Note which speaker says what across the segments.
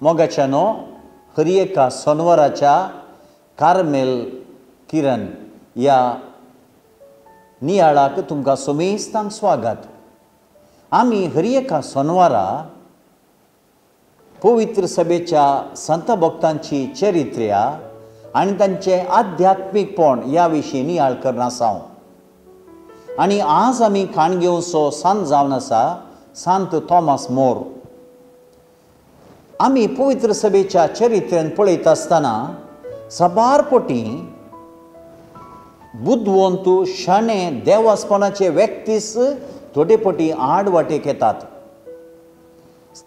Speaker 1: मोगाच्यानो हर एका सोनवाराच्या कार्मेल किरण ह्या नियाळाक तुमकां समेस्तांक स्वागत. आमी हर एका सोनवारा पवित्र सभेच्या संत भक्तांची चरित्र्या आनी तांचें आध्यात्मीकपण ह्या विशीं नियाळ करना आसा. आनी आज आमी खाण घेवचो सांत जावन आसा सांत थॉमस मोर. आमी पवित्र सभेच्या चरित्रेन पळयता आसतना साबार पटी बुदवंत शाणे देवासपणाचे व्यक्तीस थोडे पटी आड वाटेक येतात,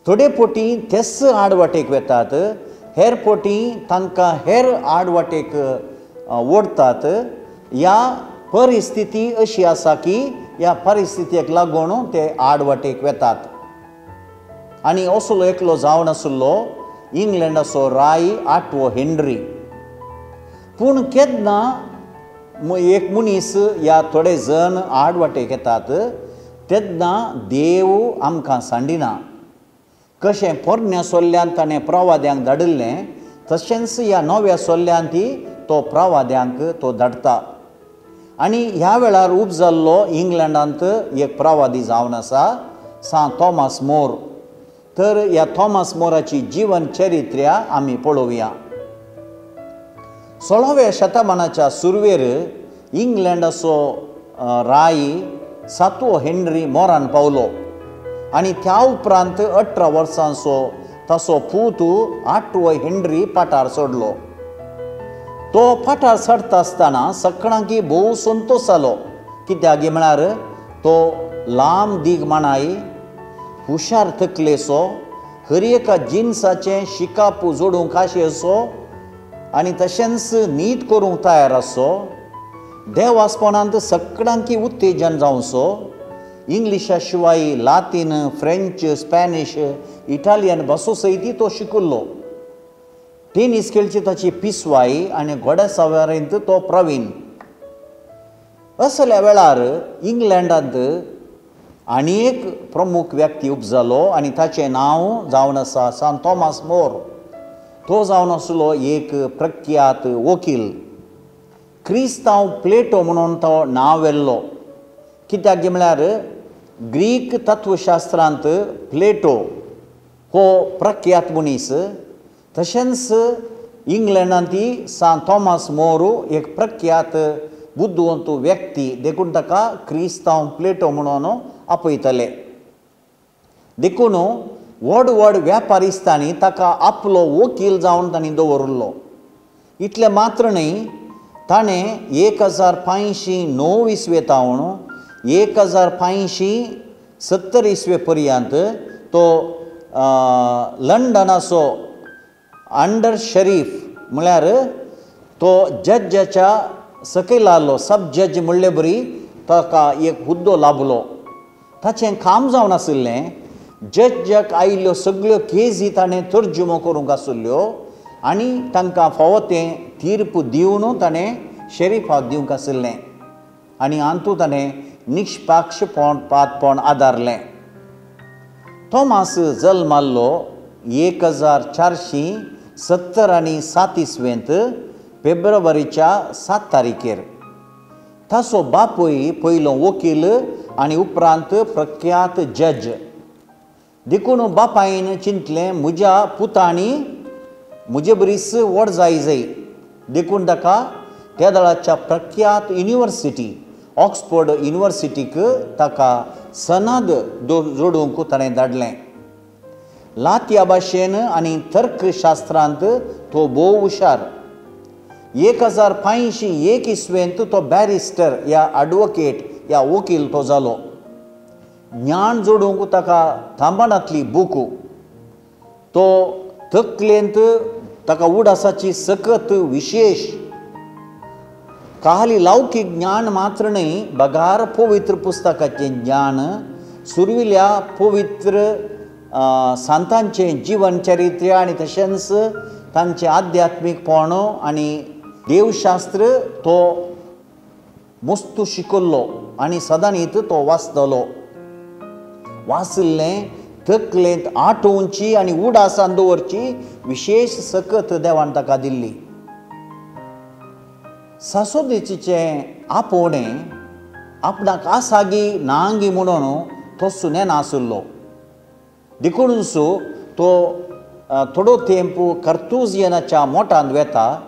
Speaker 1: थोडे पटी तेच आड वाटेक वेतात, हेर पटी तांकां हेर आड वाटेक ओडटात. ह्या परिस्थिती अशी आसा की ह्या परिस्थितीक लागून ते आड वाटेक वेतात. आनी असलो एकलो जावन आशिल्लो इंग्लंडाचो राय आठवो हेनरी. पूण केन्ना एक मनीस ह्या थोडे जण आड वाटेक येतात तेन्ना देव आमकां सांडिना. कशें पोरण्या सोल्ल्यान ताणें प्रवाद्यांक धाडिल्लें तशेंच ह्या नव्या सोल्ल्यान ती तो प्रवाद्यांक तो धाडटा. आनी ह्या वेळार उब जाल्लो इंग्लंडांत एक प्रवादी जावन आसा सांत थॉमस मोर. तर ह्या थॉमस मोराची जीवन चरित्र्या आमी पळोवया. 16व्या शतमानाच्या सुरवेर इंग्लंडाचो राय सातवो हेनरी मोरान पावलो आनी त्या उपरांत 18 वर्सांचो ताचो पूत आठवो हेनरी पाटार सोडलो. तो पाटार चडटा आसतना सगळ्यांकी भोव संतोश जालो. कित्याक म्हळ्यार तो लांब दीग माणाय, हुशार तकलेचो, हर एका जिनसाचें शिकाप जोडूंक आशेचो आनी तशेंच नीत करूंक तयार आसचो, देवासपणांत सगळ्यांकी उत्तेजन जावचो, इंग्लिशा शिवाय लातीन, फ्रेंच, स्पॅनिश, इटालियन भासो सयत तो शिकिल्लो. टेनीस खेळची ताची पिसवाय आनी घोड्या सवारेंत तो प्रवीण. असल्या वेळार इंग्लंडांत आनी एक प्रमुख व्यक्ती उपजालो आनी ताचें नांव जावन आसा सांत थॉमस मोर. तो जावन आसलो एक प्रख्यात वकील. क्रिस्तांव प्लेटो म्हणून तो नांव व्हेल्लो. कित्याक म्हळ्यार ग्रीक तत्वशास्त्रांत प्लेटो हो प्रख्यात मनीस, तशेंच इंग्लंडांत सांत थॉमस मोर एक प्रख्यात बुदवंत व्यक्ती, देखून ताका क्रिस्तांव प्लेटो म्हणून आपयतले. देखून व्हड व्हड व्यापारिस्तांनी ताका आपलो वकील जावन तांणी दवरिल्लो. इतलें मात्र न्हय, ताणें 1509 इसवे तावन 1570 इसवे पर्यंत तो लंडनाचो अंडर शरीफ म्हळ्यार तो जज्जाच्या सकयल आसलो, सब जज म्हणले बरी ताका एक हुद्दो लाभलो. ताचें काम जावन आशिल्लें जज्जाक आयिल्ल्यो सगळ्यो केजी ताणें तर्जुमो करूंक आशिल्ल्यो आनी तांकां फावो तें तीर्प दिवन ताणें शरीफाक दिवंक आशिल्लें आनी हातूंत ताणें निष्पाक्षपण पातपण आदारलें. थॉमस जल्माल्लो 1470 आनी 7 इसवेंत फेब्रुवारीच्या 7 तारीखेर. ताचो बापूय पयलो वकील आनी उपरांत प्रख्यात जज. देखून बापायन चिंतलें म्हज्या पुतांनी म्हजे बरीच व्हड जाय जाय, देखून ताका त्या दळाच्या प्रख्यात युनिवर्सिटी ऑक्सफर्ड युनिवर्सिटीक ताका सनद जोडूंक ताणें धाडलें. लातया भाशेन आनी तर्कशास्त्रांत तो भोव हुशार. 1501 इसवेंत तो बॅरिस्टर या एडवोकेट या वकील तो जालो. ज्ञान जोडूंक ताका थांबनातली बुकू, तो तकलेंत ताका उडासाची सकत विशेश खाली लौकीक ज्ञान मात्र न्हय बगार पवित्र पुस्तकाचें ज्ञान, सुरविल्या पवित्र सांतांचें जीवन चरित्र आनी तशेंच तांचें आध्यात्मीकपण आनी देवशास्त्र तो मस्तू शिकल्लो आनी सदांच तो वाचतलो. वाचिल्लें तकलेंत आठोवची आनी उडासान दवरची विशेश सकत देवान ताका दिल्ली. सासोदेचीचें आपोवणें आपणाक आसागी नांगी म्हणून तो सुनेनासलो. देखूनच तो थोडो तेंप कर्तुजियनाच्या मोटांत वेता,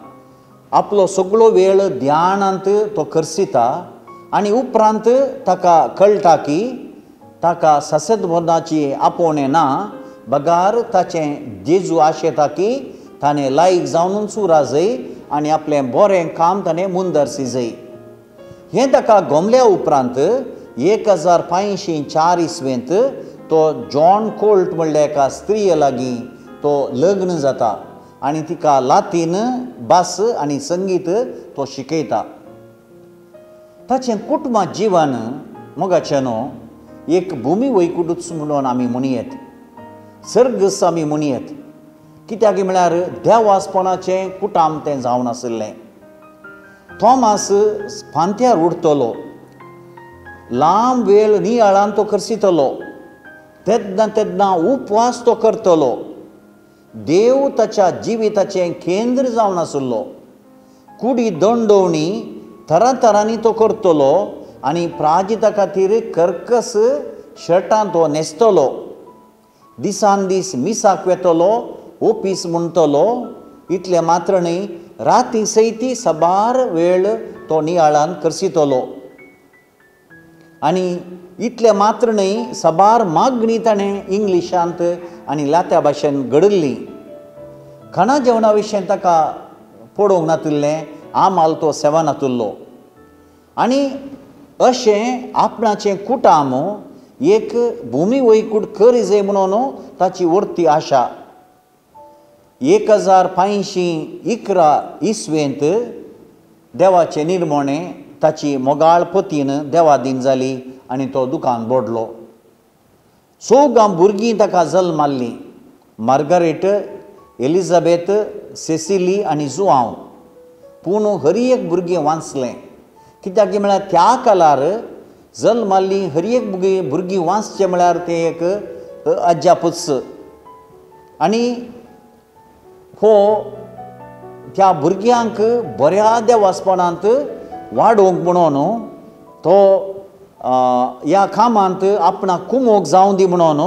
Speaker 1: आपलो सगळो वेळ ध्यानांत तो खर्सिता आनी उपरांत ताका कळटा की ताका सासदभोनाची आपोवणें ना, बगार ताचें जेजू आशेता की ताणें लायक जावनूच उराजय आनी आपलें बरें काम ताणें मुंदरसी जय. हें ताका गोमल्या उपरांत 1504 इसवेंत तो जॉन कोल्ट म्हणल्या एका स्त्रिये लागीं तो लग्न जाता आनी तिका लातीन भास आनी संगीत तो शिकयता. ताचें कुटुंबा जिवन मोगाचें न्हू एक भुमी वैकुटूच म्हणून आमी म्हणयेत, सर्गस आमी म्हणयेत. कित्याक म्हळ्यार देवासपणाचें कुटाम तें जावन आशिल्लें. थॉमास फांत्यार उडटलो, लांब वेळ नियाळान तो खर्सितलो, तेन्ना तेन्ना उपवास तो करतलो. देव ताच्या जिविताचें केंद्र जावन आशिल्लो. कुडी दंडोवणी तरातरांनी तो करतलो आनी प्राजिता खातीर कर्कस शर्टां तो न्हेसतलो. दिसान दीस मिसाक वेतलो, ओपीस म्हणटलो. इतलें मात्र न्हय, राती सयती साबार वेळ तो नियाळान खर्सितलो. आनी इतलें मात्र न्हय, साबार मागणी ताणें इंग्लिशांत आनी लात्या भाशेन घडयल्ली. खाणा जेवणा विशयी ताका पडोवंक नातिल्लें, आमाल तो सेवा नातिल्लो. आनी अशें आपणाचें कुटाम एक भुमी वैकूट करी जाय म्हणून ताची वर्ती आशा. 1511 इसवेंत देवाचें निर्मणें ताची मोगाळ पतीन देवादीन जाली आनी तो दुकान बोडलो. चौगां भुरगीं ताका जल्माल्लीं, मार्गारेट, एलिझाबेथ, सेसिली आनी जुआंव. पूण हर एक भुरगें वाचलें, कित्याक म्हळ्यार त्या काळार जल्माल्लीं हर एक भुरगीं वाचचें म्हळ्यार तें एक अजापूच. आनी हो त्या भुरग्यांक बऱ्या देवासपणांत वाडोवंक म्हणून तो ह्या कामांत आपणाक कुमोक जावं दी म्हणून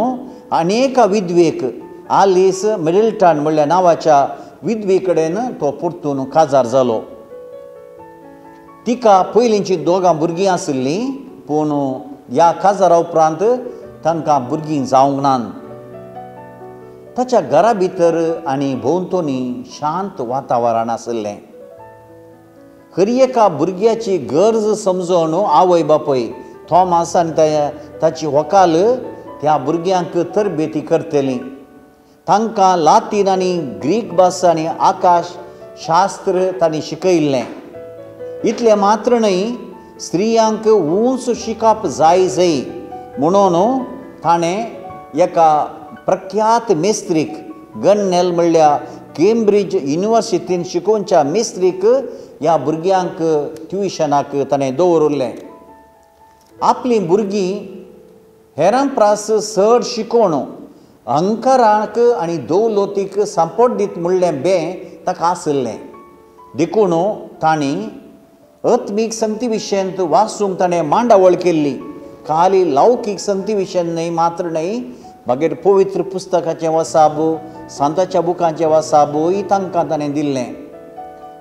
Speaker 1: आनी एका विधवेक आलीस मिडल्टन म्हणल्या नांवाच्या विधवे कडेन तो परतून काजार जालो. तिका पयलींची दोगां भुरगीं आशिल्लीं, पूण ह्या काजारा उपरांत तांकां भुरगीं जावंक नात. ताच्या घरा भितर आनी भोंवतणी शांत वातावरण आशिल्लें. हर एका भुरग्याची गरज समजून आवय बापूय थॉमास आनी ताची व्हंकल त्या भुरग्यांक तरबेती करतली. तांकां लातीन आनी ग्रीक भास आनी आकाश शास्त्र तांणी शिकयल्लें. इतलें मात्र न्हय, स्त्रियांक उंच शिकप जाय जाय म्हणून ताणें एका प्रख्यात मिस्त्रीक गन्नेल म्हणल्या केम्ब्रिज युनिवर्सिटीन शिकोवच्या मिस्त्रीक ह्या भुरग्यांक ट्युशनाक ताणें दवरिल्लें. आपलीं भुरगीं हेरां प्रास चड शिकोवन अहंकाराक आनी दौलतीक सांपड दीत म्हणलें बें ताका आशिल्लें. देखून तांणी आत्मीक संगती विशयांत वाचूंक ताणें मांडावळ केल्ली. खाली लौकीक संगती विशयान न्हय मात्र न्हय, मागीर पवित्र पुस्तकाचें वसाब, सांताच्या बुकांचें वसाबूय तांकां ताणें दिल्लें.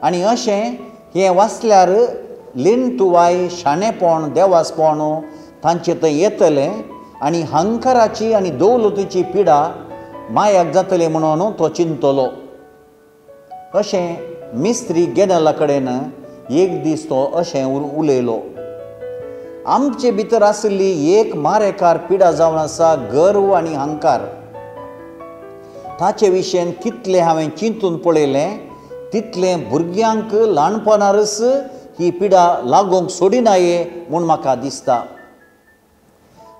Speaker 1: आनी अशें हें वाचल्यार लेंतुवाय, शाणेपण, देवासपण तांचे थंय येतलें आनी हंकाराची आनी दौलतीची पिडा मायाक जातली म्हणून तो चिंतलो. अशें मिस्त्री गेनला कडेन एक दीस तो अशें उलयलो, आमचे भितर आशिल्ली एक मारेकार पिडा जावन आसा गर्व आनी अहंकार. ताचे विशयन कितलें हांवें चिंतून पळयलें तितलें भुरग्यांक ल्हानपणारच ही पिडा लागूंक सोडिनाये म्हूण म्हाका दिसता.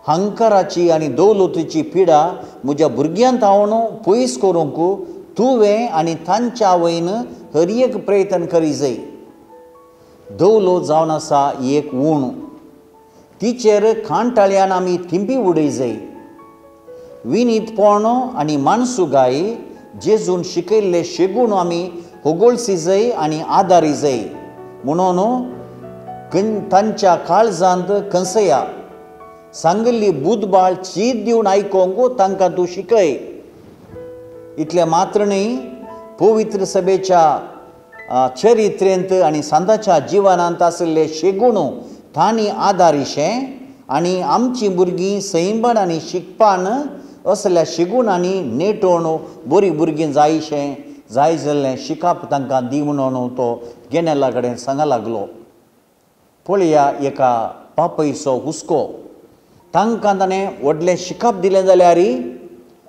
Speaker 1: अहंकाराची आनी दौलतीची पिडा म्हज्या भुरग्यांत हांव पयस करूंक तुवें आनी तांच्या आवयन हर एक प्रयत्न करी जाय. दौलत जावन आसा एक ऊण, तिचेर कांटाळ्यान आमी थिंपी उडय जाय. विनीतपण आनी मानसुगाय जेजून शिकयल्ले शेगूण आमी होगोळसी जाय आनी आदारी जाय म्हणून तांच्या काळजांत कंसया सांगिल्ली बुदबाळ चीत दिवन आयकोंक तांकां तूं शिकय. इतलें मात्र न्हय, पवित्र सभेच्या चरित्रेंत आनी सांताच्या जिवनांत आशिल्ले शेगूण तांणी आदारिशें आनी आमचीं भुरगीं सैंबण आनी शिकपान असल्या शेगुणांनी नेटोवन बरीं भुरगीं जायशें जाय जाल्लें शिकप तांकां दी म्हणून तो गेनेला कडेन सांगा लागलो. पळया एका बापायचो हुस्को, तांकां ताणें व्हडलें शिकप दिलें जाल्यार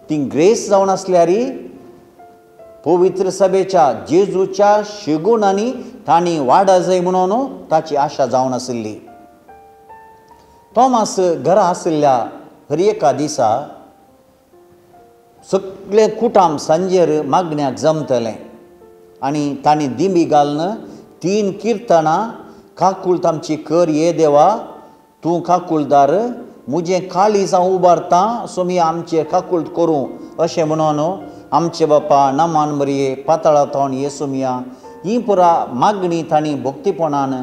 Speaker 1: तीं ग्रेस जावन आसल्यार पवित्र सभेच्या जेजूच्या शेगुणांनी तांणी वाडा जाय म्हणून ताची आशा जावन आशिल्ली. थॉमस घरा आशिल्ल्या हर एका दिसा सगळें कुटाम सांजेर मागण्याक जमतलें आनी तांणी दिंबी घालून 3 किर्तनां काकूळत आमची कर ये देवा तूं काकूळदार मुजें काळीज हांव उबारतां सोमी आमचें काकूळत करूं अशें म्हणून आमचे बापा नमान मरये पाताळा थावन येसुमिया ही पुरा मागणी तांणी भक्तीपणान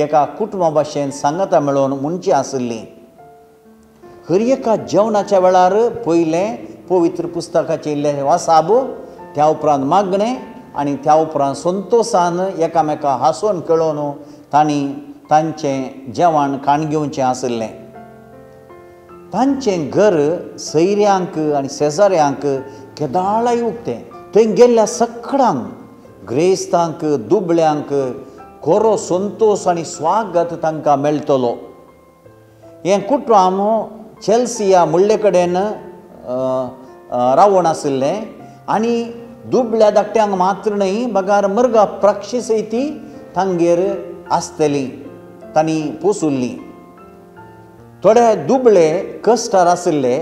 Speaker 1: एका कुटुंबा भाशेन सांगाता मेळोवन म्हणची आशिल्ली. हर एका जेवणाच्या वेळार पयलें पवित्र पुस्तकाचें इल्लें वासाब, त्या उपरांत मागणें आनी त्या उपरांत संतोशान एकामेका हांसोवन खेळोवन तांणी तांचें जेवण खाण घेवचें आशिल्लें. तांचें घर सैऱ्यांक आनी शेजाऱ्यांक केदाळाय उक्तें. थंय गेल्ल्या सगळ्यांक ग्रेस्तांक दुबळ्यांक खरो संतोश आनी स्वागत तांकां मेळटलो. हें कुटुंब चेल्सिया मुळ्ळे कडेन रावण आशिल्लें आनी दुबळ्या धाकट्यांक मात्र न्हय बगार मर्गा प्रक्षी सयती तांगेर आसतली तांणी पोसुल्ली. थोडे दुबळे कश्टार आशिल्ले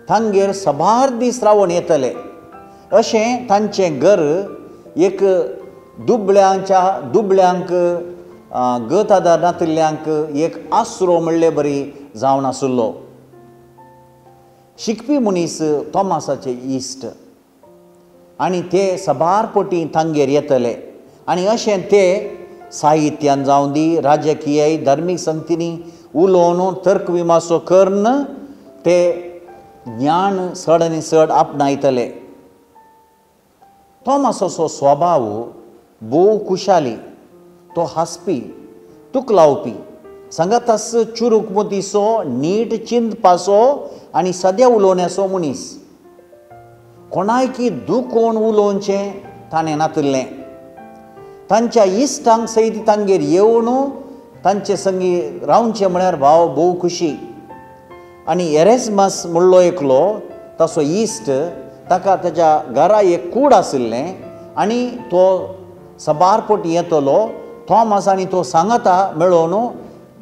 Speaker 1: तांगेर सबार दीस रावण येतले अशें तांचें घर एक दुबळ्यांच्या दुबळ्यांक गत आदार नातिल्ल्यांक एक आसरो म्हणले बरी जावन आशिल्लो. शिकपी मनीस थॉमसाचे इश्ट आनी ते सबार पटी तांगेर येतले आनी अशें ते साहित्यान जावं दी राजकीय धार्मीक संगतींनी उलोवन तर्क विमासो करून ते ज्ञान चड आनी चड आपणायतले. थॉमसाचो स्वभाव भोव खुशाली, तो हांसपी, तुकलावपी, सांगातास चुरूक मोतीचो नीट चिंतपाचो आनी सद्या उलोवण्याचो मनीस. कोणायकी दुखोवन उलोवचें ताणें नातिल्लें. तांच्या इश्टांक सयत तांगेर येवन तांचे संगी रावचें म्हळ्यार भाव भोव खुशी. आनी एरेस्मस म्हणलो एकलो ताचो इश्ट, ताका ताच्या घरा एक कूड आशिल्लें आनी तो सबार पटी येतलो थॉमस आनी तो सांगाता मेळोवन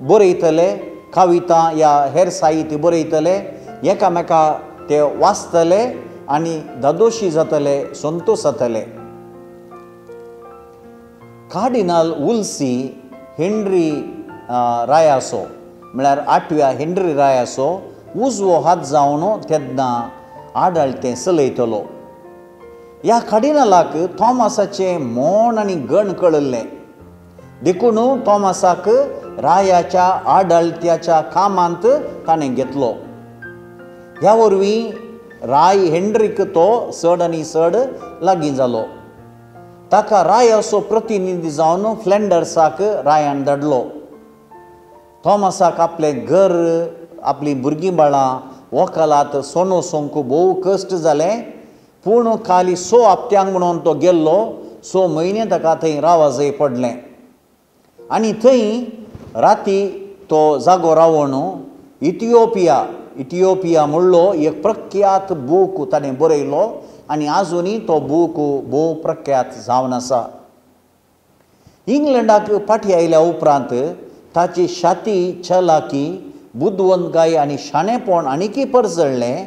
Speaker 1: बरयतले कविता या हेर साहित्य बरयतले, एकामेका ते वाचतले आनी धादोशी जातले, संतोश जातले. कार्डिनल उल्सी हेनरी रायाचो म्हळ्यार 8व्या हेनरी रायाचो उजवो हात जावन तेन्ना आडळतें चलयतलो. ह्या कार्डिनलाक थॉमसाचें मोन आनी गण कळिल्लें देखून थॉमसाक रायाच्या आडळत्याच्या कामांत ताणें घेतलो. ह्या वरवीं राय हेनरीक तो चड आनी चड लागीं जालो. ताका रायाचो प्रतिनिधी जावन फ्लँडर्साक रायान धाडलो. थॉमसाक आपलें घर, आपलीं भुरगीं बाळां वकलात सोनो सोंक भोव कश्ट जालें, पूण खाली 6 हप्त्यांक म्हणून तो गेल्लो. 6 म्हयने ताका थंय रावजय पडलें आनी थंय राती तो जागो रावन इथिओपिया म्हणलो एक प्रख्यात बूक ताणें बरयलो आनी आजुनूय तो बूक भोव प्रख्यात जावन आसा. इंग्लंडाक फाटीं आयल्या उपरांत ताची शाती, चलाकी, बुदवंतकाय आनी शाणेपण आनीकय परजळ्ळें.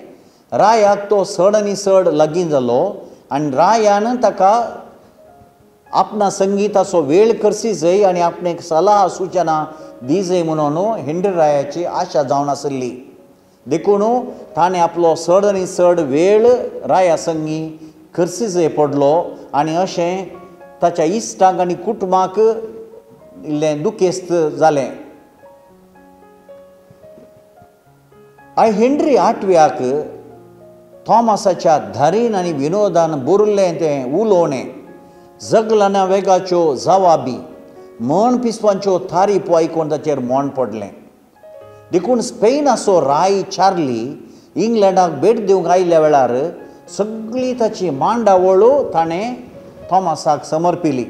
Speaker 1: रायाक तो चड आनी चड लागीं जालो आनी रायान ताका आपणा संगिताचो वेळ करसी जाय आनी आपणेक सलाह सुचना दी जाय म्हणून हेनरी रायाची आशा जावन आशिल्ली. देखून ताणें आपलो चड आनी चड वेळ राया संगी खर्सीजय पडलो आनी अशें ताच्या इश्टांक आनी कुटुंबाक इल्लें दुखेस्त जालें. I Henry आठव्याक थॉमसाच्या धारीन आनी विनोदान बुरलें तें उलोवणें, जगलाना वेगाच्यो जवाबी, म्हण पिसवांच्यो तारीफो आयकून ताचेर मोण पडलें. देखून स्पेनाचो राय चार्ली इंग्लंडाक भेट दिवंक आयिल्ल्या वेळार सगळी ताची मांडावळ ताणें थॉमसाक समर्पिली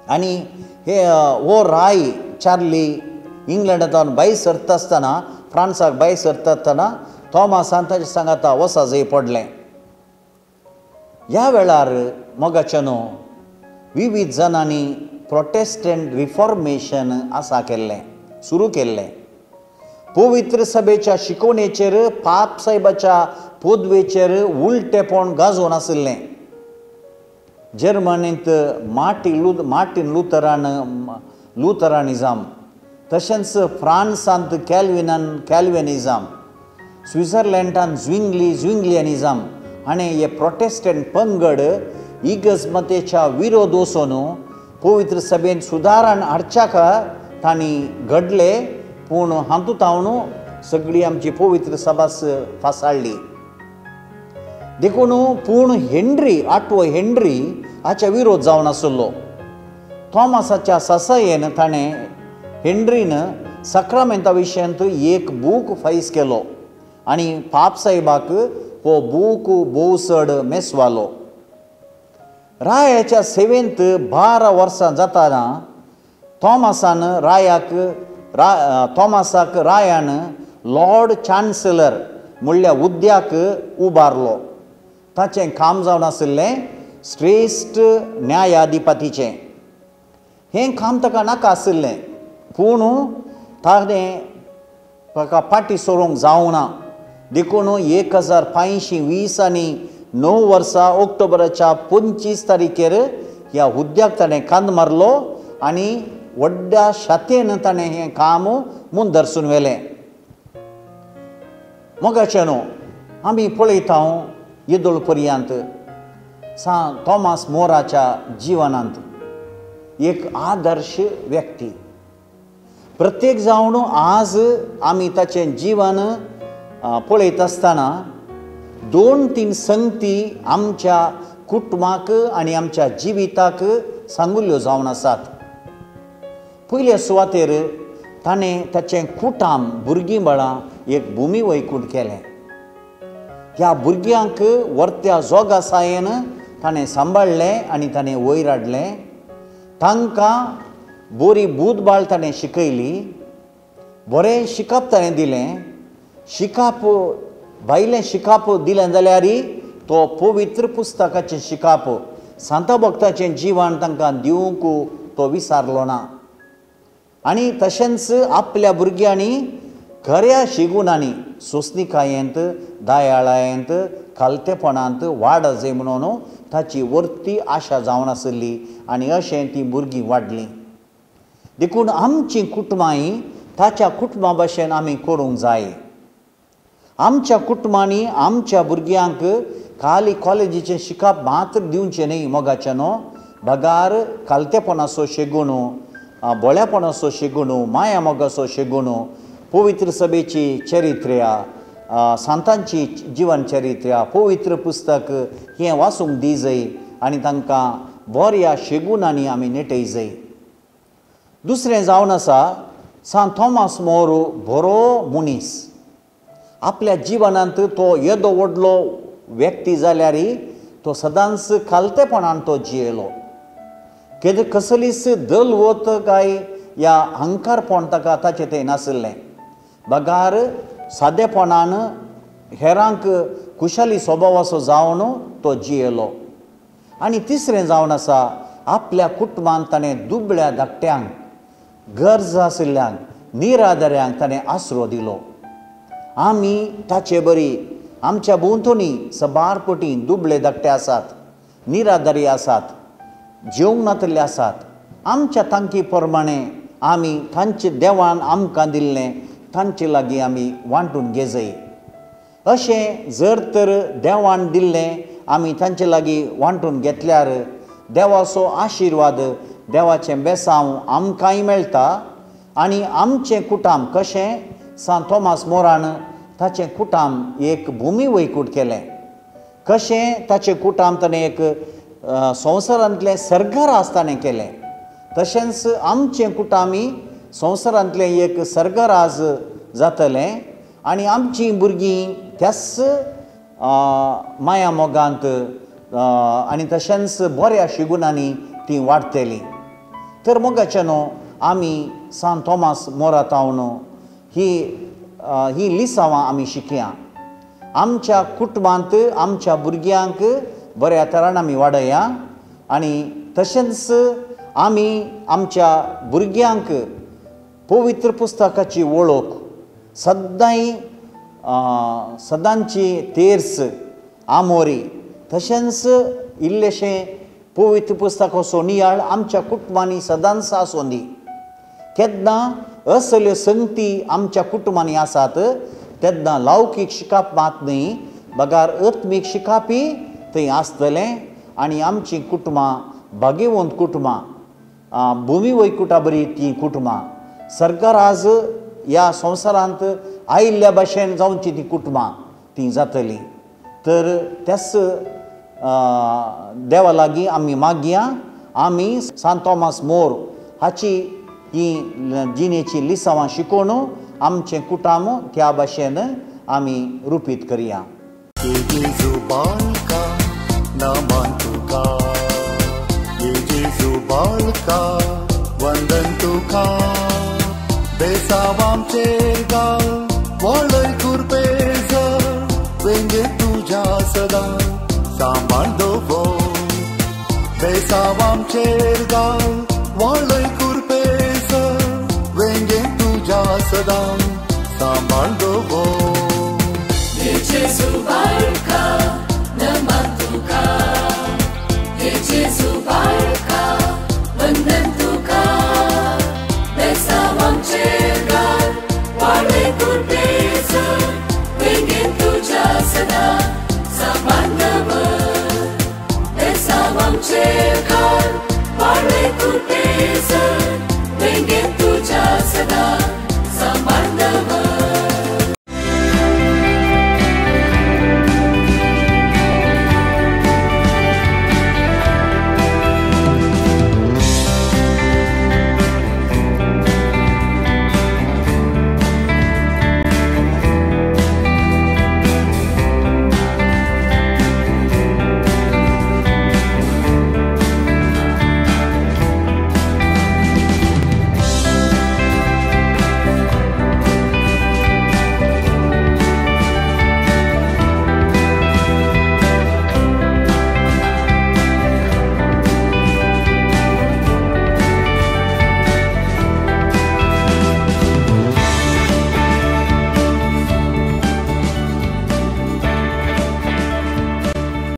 Speaker 1: आनी हे हो राय चार्ली इंग्लंडांत भायर सरता आसतना, फ्रांसाक भायर सरता आसतना थॉमसान ताच्या सांगाता वसाजय पडलें. ह्या वेळार मोगाच्यानो विविध जाणांनी प्रोटेस्टंट रिफॉर्मेशन आसा केल्लें, सुरू केल्लें. पवित्र सभेच्या शिकवणेचेर पाप साहेबाच्या पदवेचेर उलटेपण गाजोवन आशिल्लें. जर्मनींत मार्टिन लुथरान लुथरानिजम, तशेंच फ्रांसांत कॅल्विनान कॅल्विनिजम, स्वित्झर्लंडांत झ्विंगली झ्विंगलियनिजम हाणें हे प्रोटेस्टंट पंगड इगर्जमतेच्या विरोध वचून पवित्र सभेन सुदारण हाडच्याक तांणी घडले. पूण हातूंत हांव सगळी आमची पवित्र सभास फासाळ्ळी. देखून पूण हेनरी आठवो हेनरी हाच्या विरोध जावन आशिल्लो. थॉमसाच्या सासायेन ताणें हेनरीन साक्रामेंता विशयांत एक बूक फायस केलो आनी पाप साहेबाक हो बूक भोव चड मेसवालो. रायाच्या सेवेंत 12 वर्सां जाताना थॉमसान रायाक थॉमसाक रायान लॉर्ड चान्सलर म्हणल्या हुद्द्याक उबारलो. ताचें काम जावन आशिल्लें श्रेश्ठ न्यायाधिपतीचें. हें काम ताका नाका आशिल्लें, पूण ताणें ताका फाटीं सरूंक जावना. देखून 1520 आनी 9 वर्सा ऑक्टोबराच्या 25 तारखेर ह्या हुद्द्याक ताणें कांद मारलो आनी व्हडल्या शातेन ताणें हें काम मुंदरसून व्हेलें. मोगाचे न्हू आमी पळयता येदोळ पर्यंत सांत थॉमस मोराच्या जिवनांत एक आदर्श व्यक्ती. प्रत्येक जावन आज आमी ताचें जीवन पळयत आसतना 2-3 संगती आमच्या कुटुंबाक आनी आमच्या जिविताक सांगुल्ल्यो जावन आसात. पयले सुवातेर ताणें ताचें कुटाम भुरगीं बाळां एक भुमी वैकूंठ केलें. ह्या भुरग्यांक वर्त्या जोगा सायेन ताणें सांबाळ्ळें आनी ताणें वयर हाडलें. तांकां बरी बूदबाळ ताणें शिकयली, बरें शिकप ताणें दिलें. शिकप भायलें शिकप दिलें जाल्यार तो पवित्र पुस्तकाचें शिकप सांता भक्ताचें जीवन तांकां दिवंक तो विसारलो ना. आनी तशेंच आपल्या भुरग्यांनी खऱ्या शिगुणांनी सोंसणिकायेंत, दयाळायेंत, खालतेपणांत वाड जाय म्हणून ताची वर्ती आशा जावन आशिल्ली आनी अशें तीं भुरगीं वाडलीं. देखून आमचीं कुटुंबांय ताच्या कुटुंबा भशेन आमी करूंक जाय. आमच्या कुटुंबांनी आमच्या भुरग्यांक खाली कॉलेजीचें शिकप मात्र दिवचें न्हय मोगाचें न्हू, बगार खालतेपणाचो शेगुणू, भोळ्यापणाचो शेगुणू, माया मोगाचो शेगुणू, पवित्र सभेची चरित्र्या, सांतांची जीवन चरित्र्या, पवित्र पुस्तक हें वाचूंक दी जाय आनी तांकां बऱ्या शेगुणांनी आमी नेटय जाय. दुसरें जावन आसा सांत थॉमस मोर बरो मनीस. आपल्या जिवनांत तो येदो व्हडलो व्यक्ती जाल्यार तो सदांच खालतेपणान तो जियेलो. केदे कसलीच दलवत काय या अहंकारपण ताका ताचें तें नाशिल्लें, बगार सादेपणान हेरांक खुशाली स्वभावाचो जावन तो जियेलो. आनी तिसरें जावन आसा आपल्या कुटुंबांत ताणें दुबळ्या धाकट्यांक, गरज आशिल्ल्यांक, निराधाऱ्यांक ताणें आसरो दिलो. आमी ताचे बरी आमच्या भोंवतणी सबार पटी दुबळे धाकटे आसात, निराधारी आसात, जेवंक नातिल्ले आसात. आमच्या तांकी प्रमाणे आमी तांचे देवान आमकां दिल्लें तांचे लागीं आमी वांटून घेजय. अशें जर तर देवान दिल्लें आमी तांचे लागीं वांटून घेतल्यार देवाचो आशिर्वाद, देवाचें बेसांव आमकांय मेळटा. आनी आमचें कुटाम कशें सांत थॉमास मोरान ताचें कुटाम एक भुमी वैकूट केलें, कशें ताचें कुटाम ताणें एक संवसारांतलें सर्गराज ताणें केलें, तशेंच आमचें कुटामी संवसारांतलें एक सर्गराज जातलें आनी आमचीं भुरगीं त्याच माया मोगांत आनी तशेंच बऱ्या शिगुणांनी तीं वाडटलीं. तर मोगाचे न्हू आमी सांत थॉमास मोरातावन ही ही लिसांवां आमी शिकया. आमच्या कुटुंबांत आमच्या भुरग्यांक बऱ्या तरान आमी वाडया आनी तशेंच आमी आमच्या भुरग्यांक पवित्र पुस्तकाची वळख सदांय सदांची तेर्स आमोरी तशेंच इल्लेशें पवित्र पुस्तकाचो नियाळ आमच्या कुटुंबांनी सदांच आसूं दी. केन्ना असल्यो संगती आमच्या कुटुंबांनी आसात तेन्ना लौकीक शिकप मात न्ही बगार आत्मीक शिकपी थंय आसतलें आनी आमचीं कुटुंबां भाग्यवंत कुटुंबां, भुमी वैकुटा बरी तीं कुटुंबां, सरकाराज ह्या संवसारांत आयिल्ल्या भाशेन जावची तीं कुटुंबां तीं जातलीं. तर त्याच देवा लागीं आमी मागया आमी सांत थॉमास मोर हाची ही जिणेची लिसांवां शिकोवन आमचें कुटाम त्या भाशेन आमी रुपीत करया.
Speaker 2: वंदन तुका बेसावामचेर गाल वळय कुरपेज वेंगे तुज्या सदां सांबाळ दवर बेसावामचेर गाल वळय कुरपेज वेंगे तुज्या सदां.